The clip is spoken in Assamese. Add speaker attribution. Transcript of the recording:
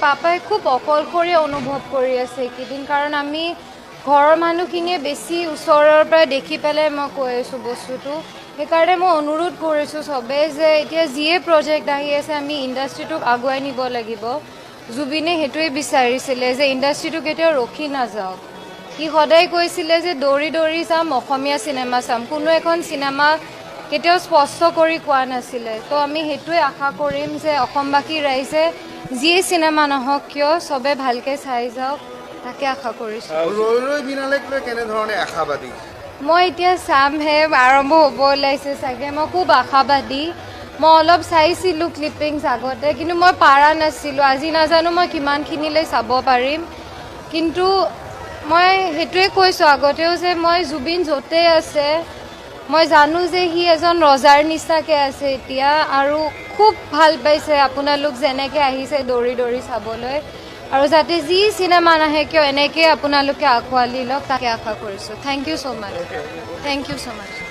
Speaker 1: পাপাই খুব অকলশৰীয়া অনুভৱ কৰি আছে এইকেইদিন, কাৰণ আমি ঘৰৰ মানুহখিনিয়ে বেছি ওচৰৰ পৰা দেখি পেলাই মই কৈ আছোঁ বস্তুটো। সেইকাৰণে মই অনুৰোধ কৰিছোঁ চবে যে এতিয়া যিয়ে প্ৰজেক্ট আহি আছে, আমি ইণ্ডাষ্ট্ৰিটোক আগুৱাই নিব লাগিব। জুবিনে সেইটোৱে বিচাৰিছিলে যে ইণ্ডাষ্ট্ৰিটো কেতিয়াও ৰখি নাযাওক। সি সদায় কৈছিলে যে দৌৰি দৌৰি যাম, অসমীয়া চিনেমা চাম। কোনো এখন চিনেমা কেতিয়াও স্পষ্ট কৰি কোৱা নাছিলে। তো আমি সেইটোৱে আশা কৰিম যে অসমবাসী ৰাইজে যিয়ে চিনেমা নহওক কিয়, চবে ভালকৈ চাই যাওক, তাকে আশা কৰিছোঁ।
Speaker 2: ৰৈ ৰৈ বিনালেক লৈ কেনেধৰণে আশাবাদী?
Speaker 1: মই এতিয়া চামহে, আৰম্ভ হ'ব ওলাইছে চাগে। মই খুব আশাবাদী। মই অলপ চাইছিলোঁ ক্লিপিংছ আগতে, কিন্তু মই পাৰা নাছিলোঁ। আজি নাজানো মই কিমানখিনিলৈ চাব পাৰিম, কিন্তু মই সেইটোৱে কৈছোঁ আগতেও যে মই জুবিন য'তেই আছে, মই জানো যে সি এজন ৰজাৰ নিচিনাকৈ আছে এতিয়া আৰু খুব ভাল পাইছে আপোনালোক যেনেকৈ আহিছে দৌৰি দৌৰি চাবলৈ, আৰু যাতে যি চিনেমা নাহে কিয়, এনেকৈ আপোনালোকে আঁকোৱালি লওক, তাকে আশা কৰিছোঁ। Thank you so much, thank you so much.